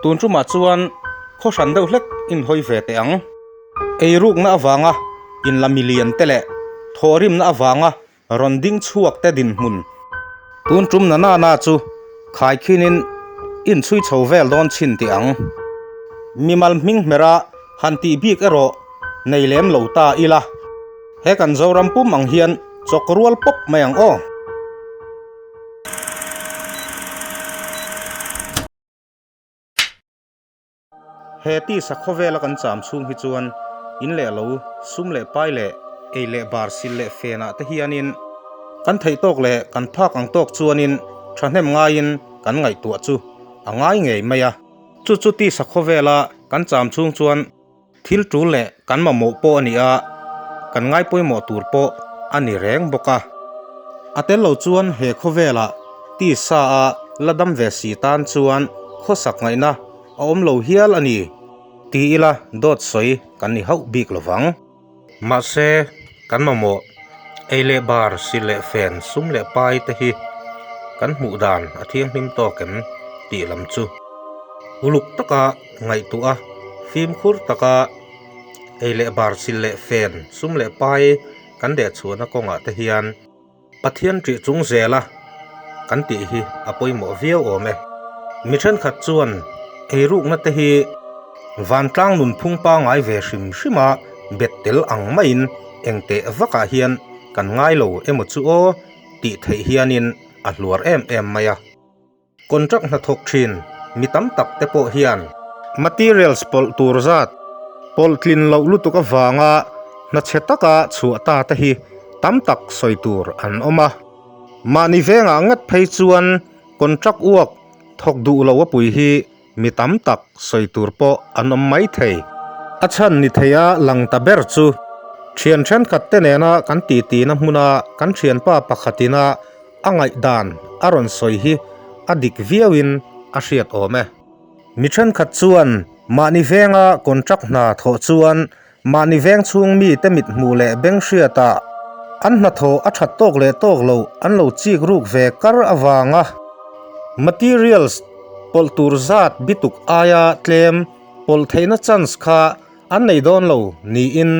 Tun tumah chuan khaw hran deuh hlek inhawi ve teh ang. Eirukna avanga inla milian te leh thawhrimna avanga rawn ding chhuak te dinhmun tun tum na na na chu khaikhinin inchhui chho vel dawn chhin teh ang. Mimal hming hmera han tih bik erawh nei lem lo ta ila. He kan Zoram pum ang hian chawk rual pawp mai ang aw. He tisa khawvela kan cham chhung hi chuan in leh lo, sum leh pai leh ei leh bar sil leh fenah te hianin kan theih tawk leh kan phak ang tawk chuanin thahnem ngaiin kan ngaihtuah chu a ngai ngei mai a. Chu chu tisa khawvela kan cham chhung chuan Thil tul leh kan mamawh pawh a ni a, kan ngai pawimawh tur pawh a ni reng bawk a. A tel lo chuan he khawvelah tisa a la dam ve si tan chuan khawsak ngaihna a awm lo hial a ni ti ila dawt sawi kan ni hauh bik lo vang. Mahse, kan mamawh ei leh bar, sil leh fen, sum leh pai te hi kan hmuh dan a thianghlim tawk em tih lam chu uluk taka ngaihtuah a, fimkhur taka ei leh bar sil leh fen, sum leh pai kan deh chhuahna kawngah te hian Pathian ṭih chung zela kan tih hi a pawimawh viau awm e. Mi thenkhat chuan eirukna te hi vantlang nunphung pangngai ve hrim hrim a bet tel ang maiin engteh vakah hian kan ngai lo emaw chu aw tih theih hianin a hluar em em mai a. Contract hnathawk thin mi tam tak te pawh hian materials pawlh tur zat pawlh tlin loh lutuk avanga hna chhe taka chhuah ta te hi tam tak sawi tur an awm a. Mahni vengah ngat phei chuan contract work thawk duh lo a pui hi Mi tam tak sawi tur pawh an awm mai thei. A chhan ni theia lang ta ber chu thian thenkhat te nena kan titi na hmuna kan thianpa pakhatina a ngaihdan a rawn sawi hi a dik viauin a hriat awm e. Mi thenkhat chuan mahni venga contract hna thawh chuan Mahni veng chhung mite mit hmuh leh beng hriatah an hnathawh a that tawk leh tawk loh an lo chik ruk ve kar avanga materials pawlh tur zat bituk aia tlem pawlh theihna chance kha an nei dawn lo niin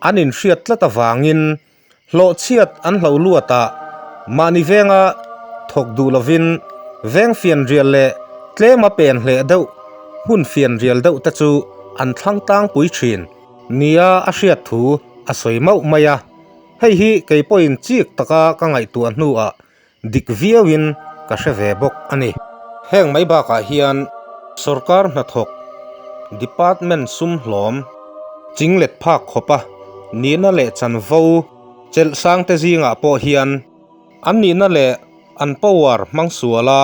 an inhriat tlat avangin Hlawh chhiat an hlo luat a, mahni venga thawk duh lovin veng fianrial leh tlema pen hleh deuh hmun fianrial deuh te chu an thlang tlangpui thin nia a hriat thu a sawi mauh mai a. Hei hi kei pawhin chik taka ka ngaihtuah hnuah Dik viauin ka hre ve bawk a ni. Heng mai bakah hian sorkar hnathawk department sum hlawm chinglet phak khawpa nihna leh chanvo chelh sangte zingah pawh hian an nihna leh an power hmang suala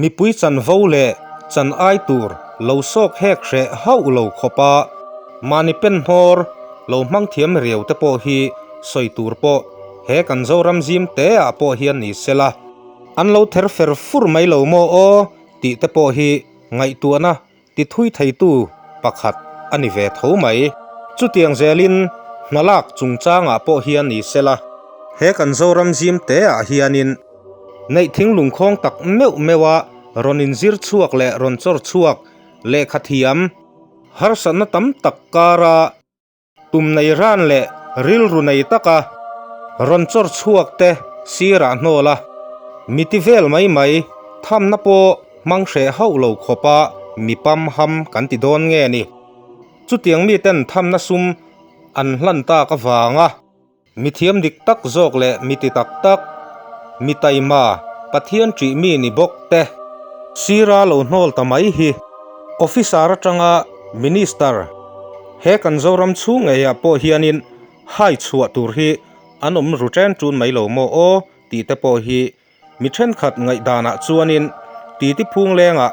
Mipui chanvo leh chan ai tur lo sawk hek hreh hauh lo khawpa mahni pen hmawr lo hmang thiam riau te pawh hi sawi tur pawh he kan Zoram zim te ah pawh hian ni sela an lo ther fer fur mai lo maw aw tih te pawh hi ngaihtuahna Ti thui theitu pakhat a ni ve tho mai. Chutiang zelin hna lak chungchangah pawh hian ni sela. He kan Zoram zim te ah hianin neih thinglung khawng tak meuh meuh a rawn inzir chhuak leh rawn chawr chhuak lehkha thiam harsatna tam tak kara Tum nei ran leh rilru nei taka rawn chawr chhuak te sirah hnawl a, mi ti vel mai mai thamna pawh hmang hreh hauh lo khawpa mi pam ham kan ti dawn nge ni? Chutiang miten thamna sum an hlan tak avanga Mi thiam dik tak zawk leh mi ti tak tak, mi taima, Pathian ṭih mi ni bawk te. Sira lo hnawl ta mai hi Officer atanga Minister he kan Zoram chhung ngeiah pawh hianin hai chhuah tur hi an awm ru ṭen ṭun mai lo maw aw tih te pawh hi Mi thenkhat ngaihdanah chuanin titi phung lengah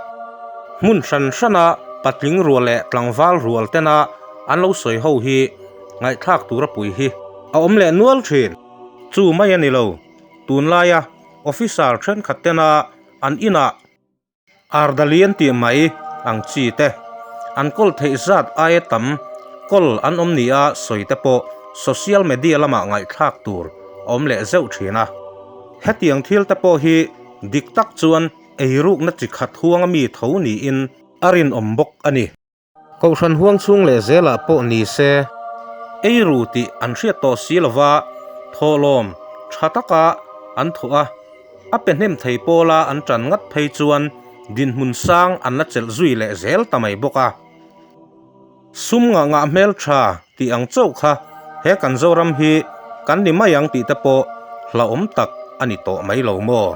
hmun hran hrana patling rual leh tlangval rual tena an lo sawi ho hi ngaihthlak tura pui hi a awm leh nual thin. Chu mai a ni lo, tunlaia officer thenkhat tena an inah Ardalian tih mai ang chi te, an kawl theih zat aia tam kawl an awm nia sawi te pawh social media lamah ngaihthlak tur a awm leh zeuh thin a. Hetiang thil te pawh hi dik tak chuan eirukna chi khat huanga mi tho niin. a rinawm bawk a ni. Kohhran huang chhung leh zelah pawh ni se, ei ru tih an hriat tawh si lova thawhlawm tha taka an thawh a, a pe hnem thei pawla an tan ngat phei chuan dinhmun sang an la chelh zui leh zel ta mai bawk a. Sum ngah ngah hmel tha tih ang chauh kha he kan Zoram hi kan ni mai ang tih te pawh hlauhawm tak a ni tawh mai lo maw?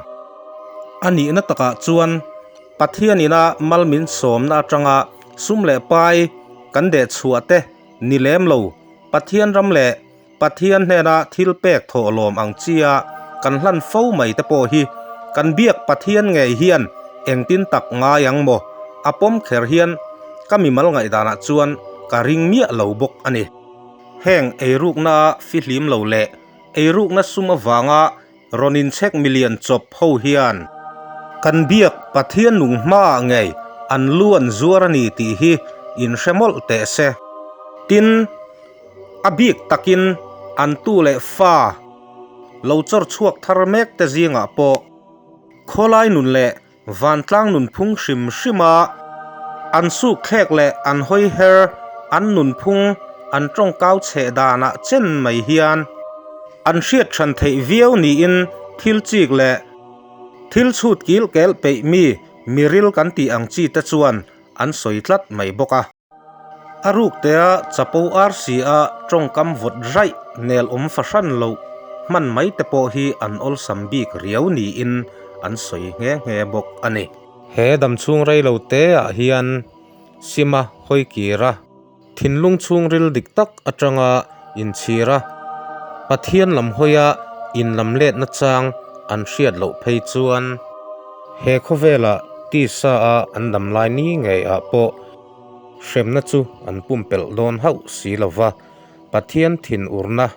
A nihna takah chuan Pathian ina mal min sawmna atanga sum leh pai kan deh chhuah te ni lem lo, Pathian ram leh Pathian hnena thil pek thawh lawm ang chia kan hlan fo mai te pawh hi kan biak Pathian ngei hian engtin tak ngai ang maw? A pawm kher hian ka mimal ngaihdanah chuan ka ring miah lo bawk a ni. Heng eirukna fihlim lo leh eirukna sum avanga Rawn inchhek milian chawp ho hian kan biak Pathian nung hmaah ngei an lu an zuar a ni tih hi in hre mawlh teh se. Tin, a bik takin an tu leh fa lo chawr chhuak thar mek te zingah pawh khawlai nun leh Vantlang nunphung hrim hrima an sukthlek leh an hawi her, an nunphung, an tawngkau chheh danah chen mai hian an hriat hran theih viau niin thil chik leh thil chhut kil kelh peih mi miril kan tih ang chi te chuan an sawi tlat mai bawk a. A ruktea chapo arsi a tawngkam vawt raih nel awm fahran loh hman mai te pawh hi an awlsam bik riau niin an sawi nghe nghe bawk a ni. He damchhung rei lo te ah hian sima hawi kir a, thinlung chhungril dik tak atanga inchhir a, Pathian lam hawia inlam letna chang an hriat loh phei chuan he khawvela tisa a an damlai ni ngei ah pawh Hremna chu an pumpelh dawn hauh si lo va, Pathian thinurna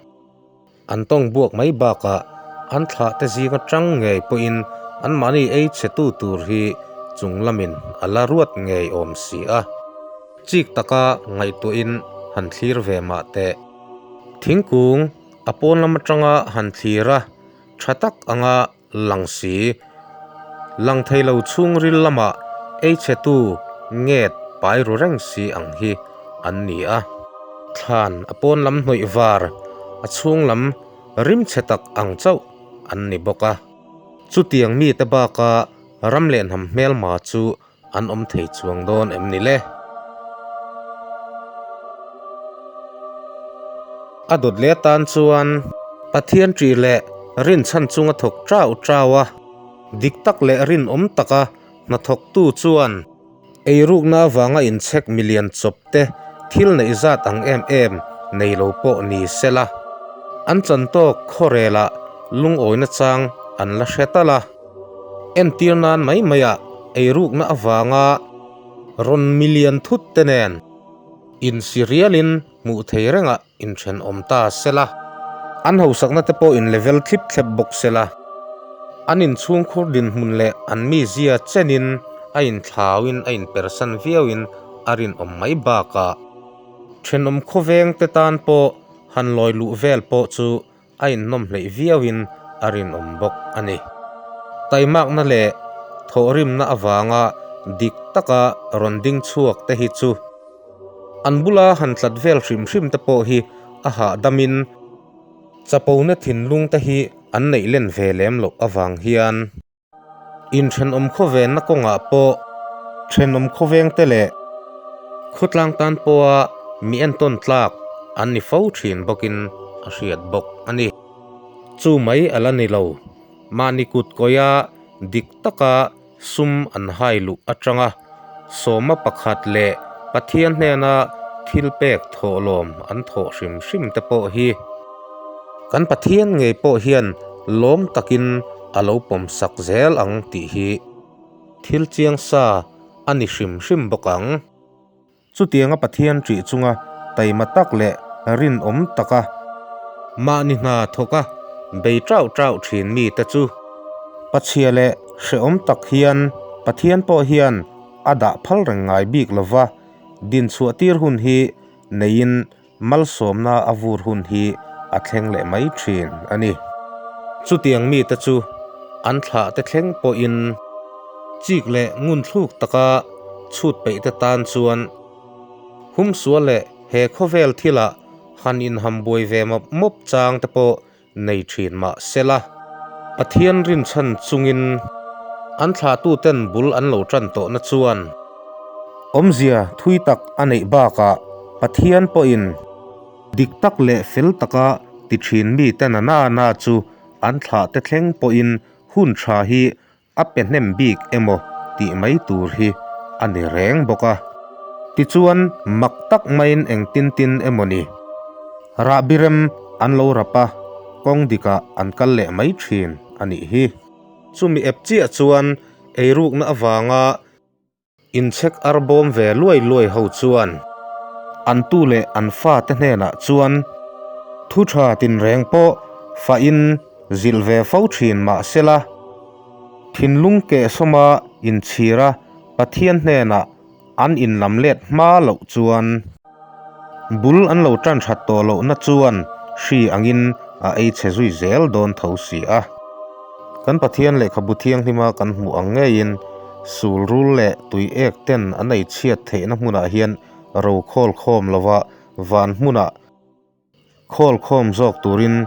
an tawng buak mai bakah an thlahte zing atang ngei pawhin anmahni ei chhetu tur hi chung lamin a la ruat ngei awm si a. Chik taka ngaihtuahin han thlir ve mah teh. Thingkung a pawn lam atanga han thlir a, tha tak anga Lang si. Lang thei lo chhungril lamah ei chhetu nget pai ru reng si ang hi an ni a. Thlan a pawn lam hnawih var, a chhung lam rim chhe tak ang chauh an ni bawk a. Chutiang mite baka ram leh hnam hmelma chu an awm thei chuang dawn em ni le? A dawt leh atan chuan Pathian ṭih leh rinchhan chunga thawk ṭau ṭau a, dik tak leh rinawm taka hnathawktu chuan eirukna avanga inchhek milian chawp te thil neih zat ang em em nei lo pawh ni sela, an chantawk khawrelah lungawina chang an la hre tal a. Entir nan mai maiah eirukna avanga rawn milian thut te nen insi rialin hmuh thei rengah inthenawm ta sela, an hausakna te pawh in level thlip thlep bawk sela, an inchhungkhur dinhmun leh an mizia chenin a inthlauin a inpersan viauin a rinawm mai bakah thenawm khawveng te tan pawh han lawi luh vel pawh chu a innawm hleih viauin a rinawm bawk a ni. Taimakna leh thawhrimna avanga dik taka rawn ding chhuak te hi chu an bula han tlat vel hrim hrim te pawh hi a hahdamin chapona thinlung te hi an neih len ve lem loh avang hian Inthenawm khawvenna kawngah pawh thenawm khawvengte leh khawtlang tan pawha mi entawn tlak an ni fo thin bawkin a hriat bawk a ni. Chu mai a la ni lo, mahni kut kawia dik taka sum an hai luh atanga sawma pakhat leh Pathian hnena thil pek thawhlawm an thawh hrim hrim te pawh hi kan Pathian ngei pawh hian lawm takin a lo pawmsak zel ang tih hi thil chiang sa a ni hrim hrim bawk ang. Chutianga Pathian ṭih chunga taima tak leh rinawm taka mahni hna thawka bei ṭauh ṭauh ṭhin mite chu Pachhia leh hrehawm tak hian Pathian pawh hian a dah phal reng ngai bik lova dinchhuah tir hun hi neiin Malsawmna a vur hun hi a thleng leh mai thin a ni. Chutiang mite chu an thlah te thleng pawhin chik leh ngunthluk taka chhut peih te tan chuan humsual leh he khawvel thilah han inham buai ve mawp mawp chang te pawh nei thin mah sela, Pathian rinchhan chungin an thlahtuten bul an lo tan tawhna chuan awmzia thui tak a neih bakah Pathian pawhin dik tak leh fel taka ti thin mite na na na chu an thlahte thleng pawhin hun tha hi a pe hnem bik emaw tih mai tur hi a ni reng bawk a. Tichuan mak tak maiin engtin tin emaw ni rahbi rem an lo rap a, kawng dikah an kal leh mai thin a nih hi. Chumi ep chiah chuan eirukna avanga Inchhek ar bawm ve luai luai ho chuan an tu leh an fate hnenah chuan thu tha tinreng pawh fahin zilh ve fo thin mah sela, thinlung kehsawma inchhira Pathian hnenah an inlam let hma loh chuan bul an lo tan that tawh lohna chuan hri angin a ei chhe zui zel dawn tho si a. Kan Pathian lehkhabu thianghlima kan hmuh ang ngeiin sul rul leh tui ek ten an ei chhiat theihna hmunah hian ro khawl khawm lova van hmunah Khawl khawm zawk turin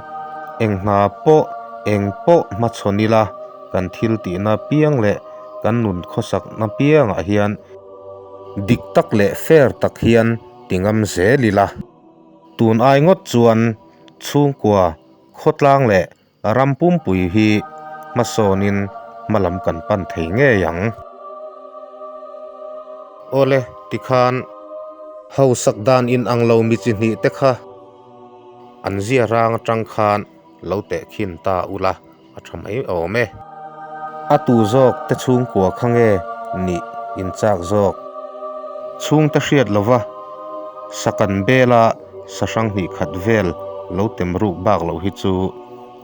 eng hna pawh eng pawh hmachhawn ila kan thil tihna piang leh kan nun khawsakna piangah hian dik tak leh fair tak hian ti ngam zel ila. Tun ai ngawt chuan chhungkua khawtlang leh ram pumpui hi hmasawnin hmalam kan pan thei ngei ang. Awle, tikhan hausak dan in ang lo mi chi hnih te kha an zia rang atang khan lo teh khin ta ula a tha mai awm e. A tu zawk te chhungkua kha nge nih in chak zawk? Chhungte hriat lova sakan bela sahrang hnih khat vel lo tem ruk bak loh hi chu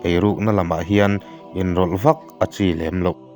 eirukna lamah hian inrawlh vak a chi lem loh.